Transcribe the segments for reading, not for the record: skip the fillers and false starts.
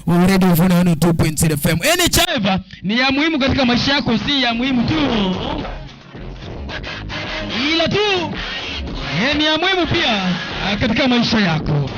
wa Radio 102.0 FM. NHIF ni ya muhimu katika maisha yako, si ya muhimu tu, ila tu ni ya muhimu pia katika maisha yako.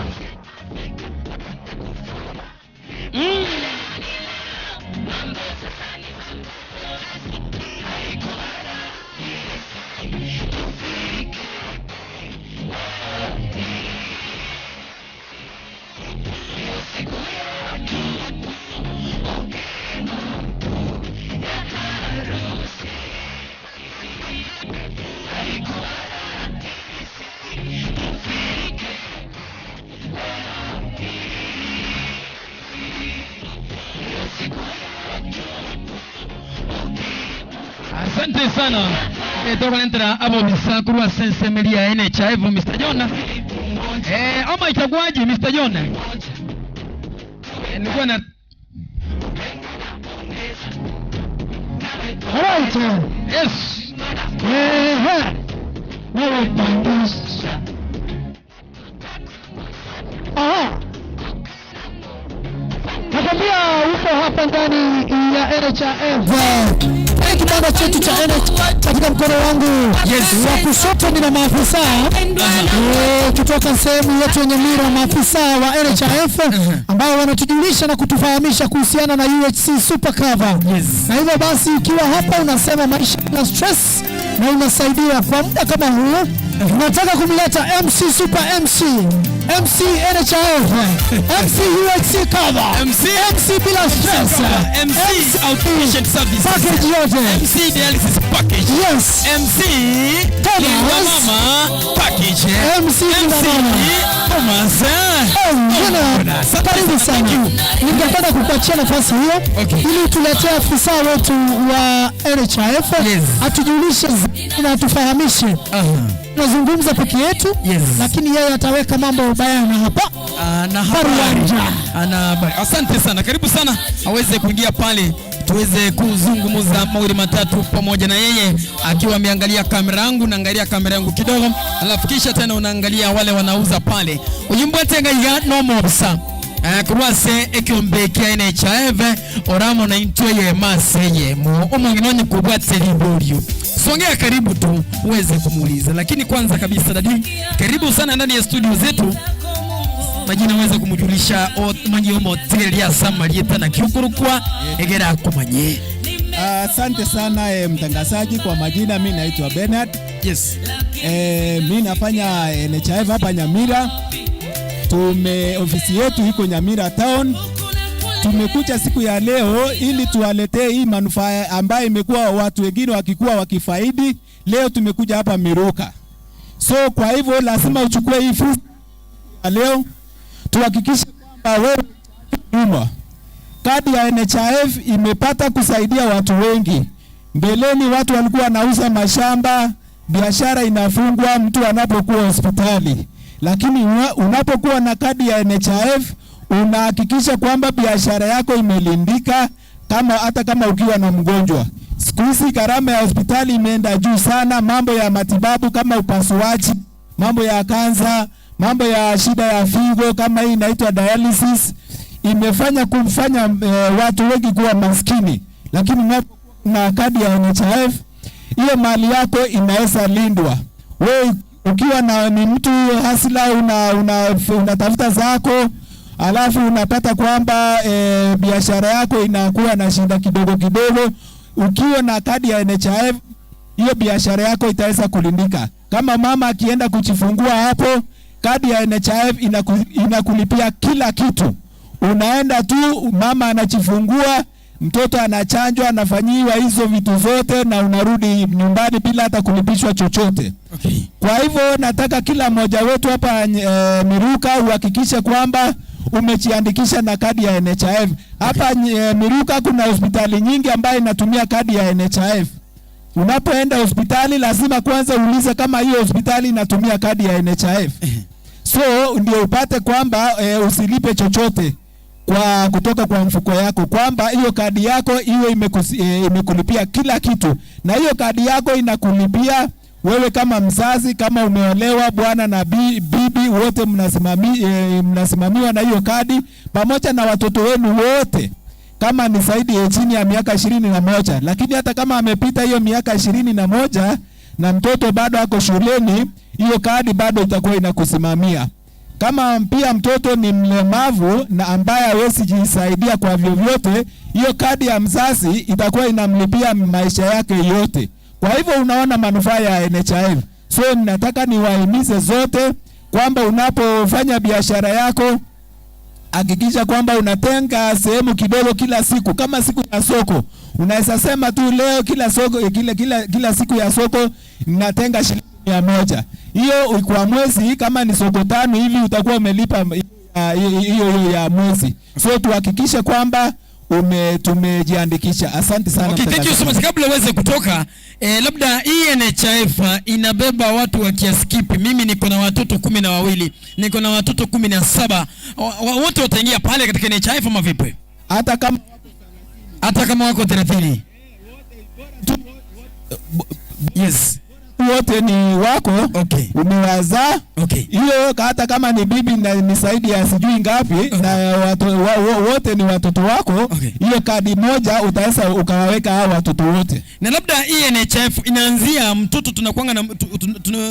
Asante sana. Toka abo misakuru wa sensemelia NHIF Mr. John. Ama itakuwaje Mr. John? Nilikuwa na Alright. Yes. Wewe pandisha. Aha. Nakwambia uko hapa ndani ya NHIF. Kibanda chetu cha NHIF katika mkono wangu wa kushoto nina maafisa kutoka sehemu yetu yenye mira, maafisa wa NHIF ambao wanatujulisha na kutufahamisha kuhusiana na UHC Super Cover. Na hivyo basi ukiwa hapa unasema maisha na stress na unasaidia kwa muda kama huu. Nataka kumleta MC Super MC, MC NHIF, MC UHC Cover, MC MC bila stress, MC Outpatient Services, package yote, MC Dialysis Package, yes, MC Thomas, Mama Package, MC Mama Thomas. Karibu sana. Ningependa kukuachia nafasi hiyo ili tuletee afisa wetu wa NHIF atujulishe na atufahamishe. Tunazungumza peke yetu, lakini yeye ataweka mambo bayana hapa. Ana habari. Ana habari. Asante sana, karibu sana aweze kuingia pale tuweze kuzungumza mawili matatu pamoja na yeye, akiwa ameangalia kamera yangu, naangalia kamera yangu kidogo, alafu kisha tena unaangalia wale wanauza pale. Uyimbwete ya no mobsa kurwase ekiombeke NHIF oramo na intweye maseye mu omwinonye kubwatse libolio. Songea karibu tu uweze kumuuliza, lakini kwanza kabisa dadi, karibu sana ndani ya studio zetu. Majina uweze kumjulisha manyi omotelia samalieta na kiukurukwa egera kumanye. Asante sana mtangazaji. Kwa majina mimi naitwa Bernard. Yes. Mimi nafanya NHIF hapa Nyamira. Tume ofisi yetu iko Nyamira town. Tumekuja siku ya leo ili tuwaletee hii manufaa ambayo imekuwa watu wengine wakikuwa wakifaidi. Leo tumekuja hapa Miruka. So kwa hivyo lazima uchukue hii fursa leo tuhakikishe kwamba wewe nyuma. Kadi ya NHIF imepata kusaidia watu wengi. Mbeleni watu walikuwa wanauza mashamba, biashara inafungwa mtu anapokuwa hospitali. Lakini unapokuwa na kadi ya NHIF unahakikisha kwamba biashara yako imelindika, kama hata kama ukiwa na mgonjwa. Siku hizi gharama ya hospitali imeenda juu sana, mambo ya matibabu kama upasuaji, mambo ya kansa, mambo ya shida ya figo kama hii inaitwa dialysis, imefanya kumfanya watu wengi kuwa maskini. Lakini na kadi ya NHIF hiyo mali yako inaweza lindwa. Wewe ukiwa na ni mtu hasila, unatafuta zako, alafu unapata kwamba biashara yako inakuwa na shida kidogo kidogo, ukiwa na kadi ya NHIF hiyo biashara yako itaweza kulindika. Kama mama akienda kujifungua hapo, kadi ya NHIF inakulipia kila kitu. Unaenda tu, mama anajifungua, mtoto anachanjwa, anafanyiwa hizo vitu zote na unarudi nyumbani bila hata kulipishwa chochote. Okay. Kwa hivyo nataka kila mmoja wetu hapa Miruka uhakikishe kwamba umejiandikisha na kadi ya NHIF. Hapa Miruka kuna hospitali nyingi ambayo inatumia kadi ya NHIF. Unapoenda hospitali lazima kwanza uulize kama hiyo hospitali inatumia kadi ya NHIF. So ndio upate kwamba usilipe chochote kwa kutoka kwa mfuko yako, kwamba hiyo kadi yako iwe imekulipia kila kitu, na hiyo kadi yako inakulipia Wewe kama mzazi, kama umeolewa, bwana na bibi wote mnasimamiwa na hiyo kadi pamoja na watoto wenu wote, kama ni zaidi ya chini ya miaka 21. Lakini hata kama amepita hiyo miaka 21 na mtoto bado ako shuleni, hiyo kadi bado itakuwa inakusimamia. Kama pia mtoto ni mlemavu na ambaye hawezi jisaidia kwa vyovyote, hiyo kadi ya mzazi itakuwa inamlipia maisha yake yote. Kwa hivyo unaona manufaa ya NHIF. So nataka niwahimize zote kwamba unapofanya biashara yako hakikisha kwamba unatenga sehemu kidogo kila siku. Kama siku ya soko, unaweza sema tu leo kila soko, kila, kila, kila siku ya soko natenga shilingi 100. Hiyo kwa mwezi kama ni soko 5 hivi utakuwa umelipa hiyo ya mwezi. So tuhakikishe kwamba tumejiandikisha. Asante sana. Okay, thank you so much. Kabla uweze kutoka, labda hii NHIF inabeba watu wa kiasi kipi? Mimi niko na watoto 12, niko na watoto 17. Wote wataingia pale katika NHIF ama vipi? Hata kama wako 30. Yes. Wote ni wako. Okay. Umewazaa. Okay. Hiyo hata kama ni bibi na ni zaidi ya sijui ngapi, Okay. na wote ni watoto wako. Okay. Hiyo kadi moja utaweza ukawaweka hao watoto wote. Na labda hii NHIF inaanzia mtoto, tunakuanga na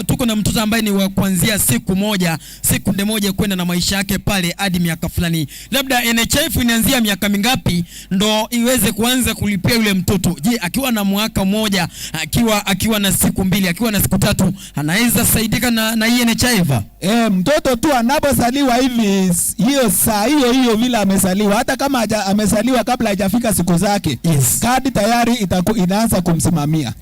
tuko na mtoto ambaye ni wa kuanzia siku moja, sekunde moja kwenda na maisha yake pale hadi miaka fulani. Labda NHIF inaanzia miaka mingapi ndo iweze kuanza kulipia yule mtoto? Je, akiwa na mwaka mmoja, akiwa na siku 2, akiwa na siku 3, anaweza saidika na hii NHIF? Mtoto tu anapozaliwa hivi, hiyo saa hiyo hiyo vile amezaliwa, hata kama amezaliwa kabla hajafika siku zake, Yes. kadi tayari inaanza kumsimamia.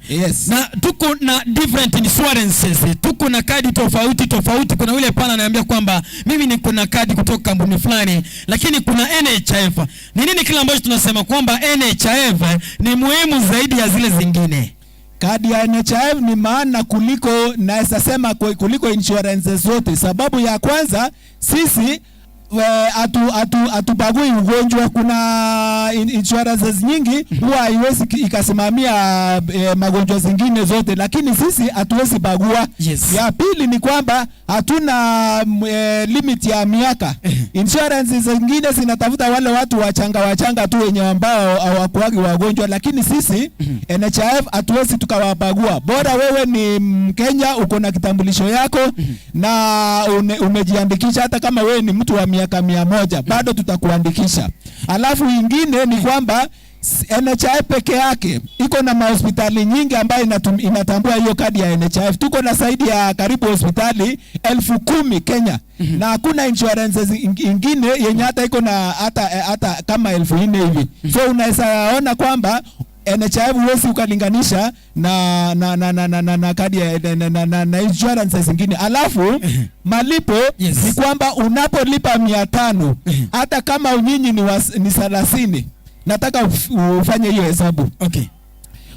Yes. Na tuko na different insurances, tuko na kadi tofauti tofauti. Kuna yule pale ananiambia kwamba mimi niko na kadi kutoka kampuni fulani, lakini kuna NHIF. Ni nini kile ambacho tunasema kwamba NHIF ni muhimu zaidi ya zile zingine? Kadi ya NHIF ni maana kuliko, naweza sema kuliko insurance zote. Sababu ya kwanza, sisi hatubagui ugonjwa. Kuna insurances nyingi huwa haiwezi ikasimamia magonjwa zingine zote, lakini sisi hatuwezi bagua. Yes. Ya pili ni kwamba hatuna limit ya miaka. Insurance zingine zinatafuta wale watu wachanga tu wenye ambao hawakuagi wagonjwa, lakini sisi NHIF hatuwezi tukawabagua. Bora wewe ni Mkenya, uko na kitambulisho yako na umejiandikisha, hata kama wewe ni mtu wa miaka 100 bado tutakuandikisha. Alafu ingine ni kwamba NHIF peke yake iko na mahospitali nyingi ambayo inatambua hiyo kadi ya NHIF. Tuko na zaidi ya karibu hospitali 10,000 Kenya. Na hakuna insurances ingine yenye hata iko na hata kama 4,000 hivi. So unaweza ona kwamba NHIF huwezi ukalinganisha na kadi ya, na insurances zingine. Alafu malipo Yes. ni kwamba unapolipa 500, hata kama nyinyi ni 30, nataka ufanye hiyo hesabu. Okay.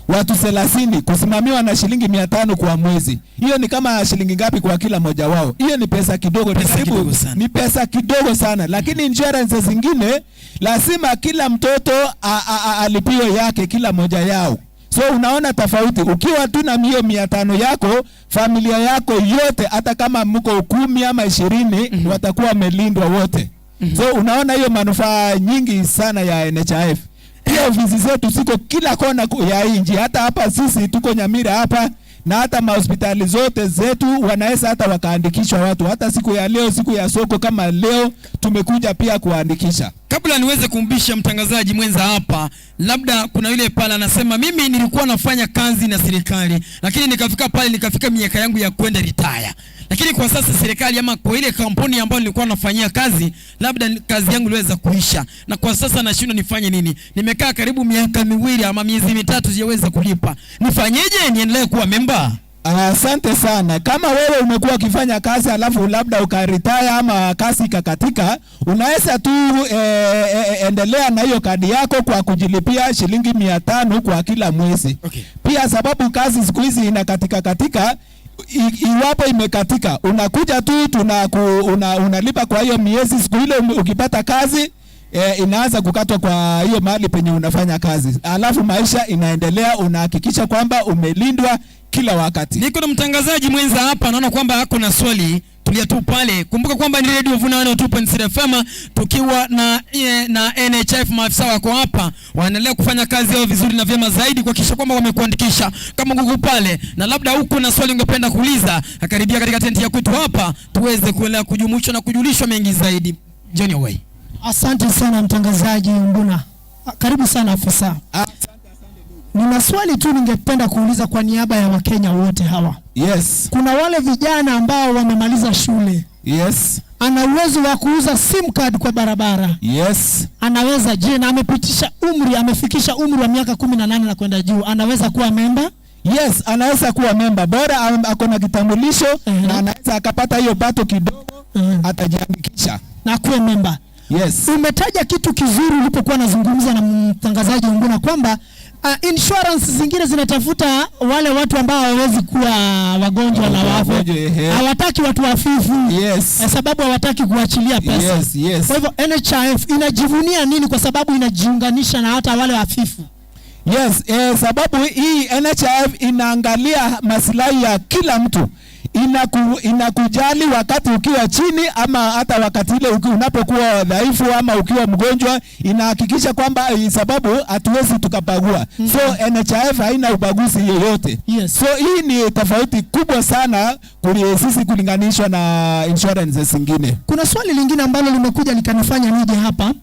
Watu 30 kusimamiwa na shilingi 500 kwa mwezi. Hiyo ni kama shilingi ngapi kwa kila mmoja wao? Hiyo ni pesa kidogo, Pesa kidogo sana. Ni pesa kidogo sana. Lakini insurance zingine lazima kila mtoto alipiwe yake kila mmoja yao. So unaona tofauti. Ukiwa tu na hiyo 500 yako, familia yako yote hata kama mko 10 ama 20 watakuwa wamelindwa wote. So unaona hiyo manufaa nyingi sana ya NHIF. Pia ofisi zetu ziko kila kona ya nchi. Hata hapa sisi tuko Nyamira hapa, na hata mahospitali zote zetu wanaweza hata wakaandikishwa watu. Hata siku ya leo, siku ya soko kama leo, tumekuja pia kuandikisha. Kabla niweze kumbisha mtangazaji mwenza hapa, labda kuna yule pale anasema mimi nilikuwa nafanya kazi na serikali, lakini nikafika pale nikafika miaka yangu ya kwenda retire. Lakini kwa sasa serikali ama kwa ile kampuni ambayo nilikuwa nafanyia kazi, labda kazi yangu iliweza kuisha. Na kwa sasa nashindwa nifanye nini? Nimekaa karibu miaka 2 ama miezi 3 sijaweza kulipa. Nifanyeje niendelee kuwa member? Asante sana. Kama wewe umekuwa ukifanya kazi alafu labda ukaretire ama kazi ikakatika, unaweza tu endelea na hiyo kadi yako kwa kujilipia shilingi 500 kwa kila mwezi. Okay. Pia sababu kazi siku hizi inakatika katika, iwapo imekatika, unakuja tu unalipa kwa hiyo miezi. Siku ile ukipata kazi inaanza kukatwa kwa hiyo mahali penye unafanya kazi. Alafu maisha inaendelea, unahakikisha kwamba umelindwa kila wakati. Niko na mtangazaji mwenza hapa, naona kwamba ako na swali. Tulia tu pale. Kumbuka kwamba ni Radio Vuna 102.3 FM tukiwa na NHIF, maafisa wako hapa wanaendelea kufanya kazi yao vizuri na vyema zaidi kuhakikisha kwamba wamekuandikisha kama nguvu pale, na labda huko na swali ungependa kuuliza, karibia katika tenti ya kwetu hapa tuweze kuelewa, kujumuishwa na kujulishwa mengi zaidi. Johnny Away. Asante sana mtangazaji Mbuna. Karibu sana afisa. Nina swali tu ningependa kuuliza kwa niaba ya Wakenya wote hawa. Yes. Kuna wale vijana ambao wamemaliza shule. Yes. Ana uwezo wa kuuza SIM card kwa barabara. Yes. Anaweza je, na amepitisha umri, amefikisha umri wa miaka 18 na kwenda juu, anaweza kuwa memba? Yes, anaweza kuwa memba. Bora ako na kitambulisho na anaweza akapata hiyo pato kidogo, atajiandikisha na kuwe memba. Yes. Umetaja kitu kizuri ulipokuwa nazungumza na mtangazaji Unguna kwamba insurance zingine zinatafuta wale watu ambao hawawezi kuwa wagonjwa na wafe. Hawataki watu wafifu. Yes. Kwa sababu hawataki kuachilia pesa. Yes, yes. Kwa hivyo NHIF inajivunia nini kwa sababu inajiunganisha na hata wale wafifu? Yes, sababu hii NHIF inaangalia maslahi ya kila mtu. Inakujali wakati ukiwa chini ama hata wakati ile unapokuwa dhaifu ama ukiwa mgonjwa, inahakikisha kwamba sababu hatuwezi tukabagua. So NHIF haina ubaguzi yoyote. Yes. So hii ni tofauti kubwa sana sisi kulinganishwa na insurance zingine. Kuna swali lingine ambalo limekuja likanifanya nije hapa.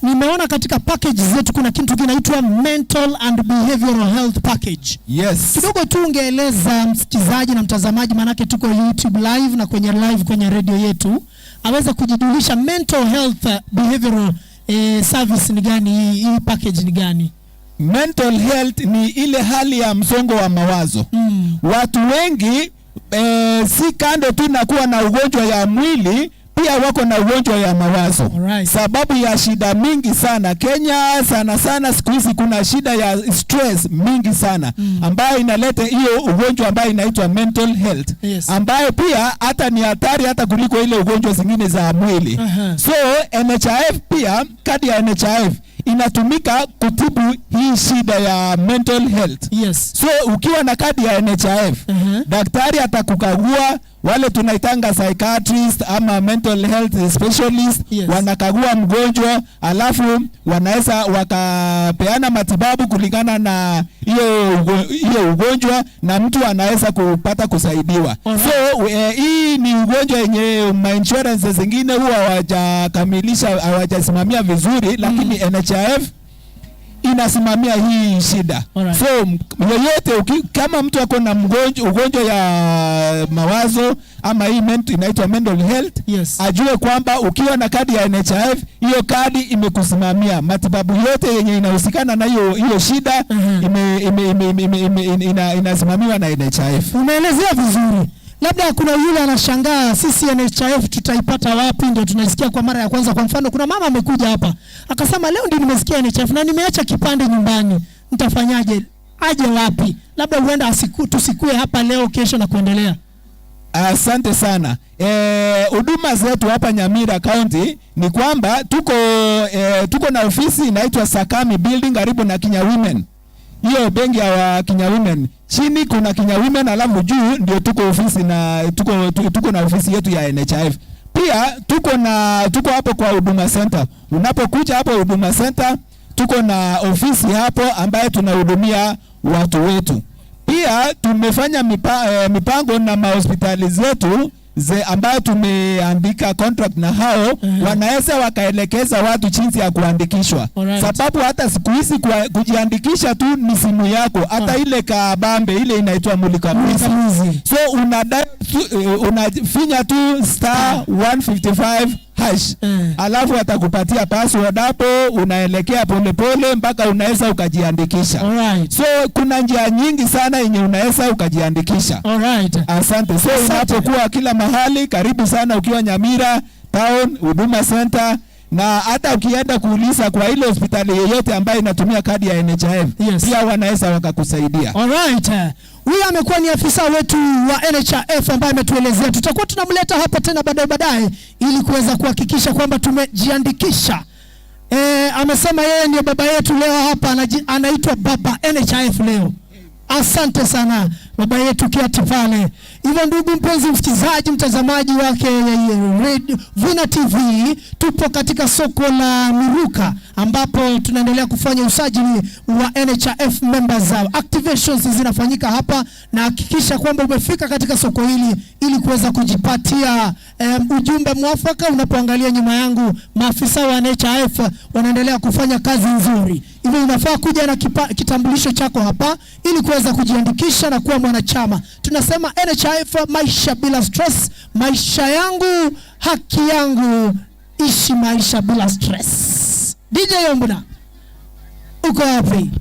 Nimeona katika package zetu kuna kitu kinaitwa mental and behavioral health package. Yes. Kidogo tu ungeeleza msikizaji na mtazamaji, maanake tuko YouTube live na kwenye live kwenye radio yetu, aweze kujijulisha mental health behavioral service ni gani, hii package ni gani? Mental health ni ile hali ya msongo wa mawazo. Watu wengi si kando tu na kuwa na ugonjwa ya mwili, pia wako na ugonjwa ya mawazo. Alright. Sababu ya shida mingi sana Kenya, sana sana siku hizi kuna shida ya stress mingi sana ambayo inaleta hiyo ugonjwa ambayo inaitwa mental health. Yes. Ambayo pia hata ni hatari hata kuliko ile ugonjwa zingine za mwili. So NHIF pia, kadi ya NHIF inatumika kutibu hii shida ya mental health. Yes. So ukiwa na kadi ya NHIF, daktari atakukagua, wale tunaitanga psychiatrist ama mental health specialist. Yes. Wanakagua mgonjwa, alafu wanaweza wakapeana matibabu kulingana na hiyo ugonjwa, na mtu anaweza kupata kusaidiwa. So hii ni ugonjwa yenye ma insurance zingine huwa hawajakamilisha, hawajasimamia vizuri, lakini NHIF inasimamia hii shida. Alright. So yeyote kama mtu ako na ugonjwa ya mawazo ama hii inaitwa mental health, Yes. ajue kwamba ukiwa na kadi ya NHIF, hiyo kadi imekusimamia matibabu yote yenye inahusikana na hiyo shida. Inasimamiwa na NHIF. Umeelezea vizuri. Labda kuna yule anashangaa sisi NHIF tutaipata wapi, ndio tunaisikia kwa mara ya kwanza. Kwa mfano kuna mama amekuja hapa akasema leo ndio nimesikia NHIF na nimeacha kipande nyumbani, nitafanyaje? Aje wapi? Labda huenda tusikue hapa leo, kesho na kuendelea. Asante sana. Huduma zetu hapa Nyamira County ni kwamba tuko na ofisi inaitwa Sakami Building karibu na Kenya Women. Hiyo benki ya Kenya Women. Chini kuna Kenya Women, alafu juu ndio tuko ofisi na tuko na ofisi yetu ya NHIF. Pia tuko hapo kwa Huduma Center. Unapokuja hapo Huduma Center, tuko na ofisi hapo ambayo tunahudumia watu wetu. Pia tumefanya mipango na mahospitali zetu ambayo tumeandika contract na hao, wanaweza wakaelekeza watu jinsi ya kuandikishwa. Sababu hata siku hizi kujiandikisha tu ni simu yako, hata ile kabambe ile inaitwa mulika mwizi. So unafinya tu star 155 hash. Alafu atakupatia password hapo, unaelekea polepole mpaka unaweza ukajiandikisha. So kuna njia nyingi sana yenye unaweza ukajiandikisha. Asante. So Asante. Unapokuwa kila mahali, karibu sana ukiwa Nyamira Town, Huduma Center, na hata ukienda kuuliza kwa ile hospitali yoyote ambayo inatumia kadi ya NHIF, pia wanaweza wakakusaidia. Huyu amekuwa ni afisa wetu wa NHIF ambaye ametuelezea. Tutakuwa tunamleta hapa tena baadaye baadaye ili kuweza kuhakikisha kwamba tumejiandikisha. Amesema yeye ndiye baba yetu leo hapa, anaitwa Baba NHIF leo. Asante sana. Baba yetu Kiati pale. Hivyo ndugu mpenzi msikizaji, mtazamaji wake Vuna TV, tupo katika soko la Miruka ambapo tunaendelea kufanya usajili wa NHIF members zao. Activations zinafanyika hapa, na hakikisha kwamba umefika katika soko hili ili kuweza kujipatia ujumbe mwafaka. Unapoangalia nyuma yangu, maafisa wa NHIF wanaendelea kufanya kazi nzuri. Hivyo unafaa kuja na kitambulisho chako hapa ili kuweza kujiandikisha na kuwa mwanachama. Tunasema NHIF, maisha bila stress, maisha yangu, haki yangu, ishi maisha bila stress. DJ Ombuna, uko wapi?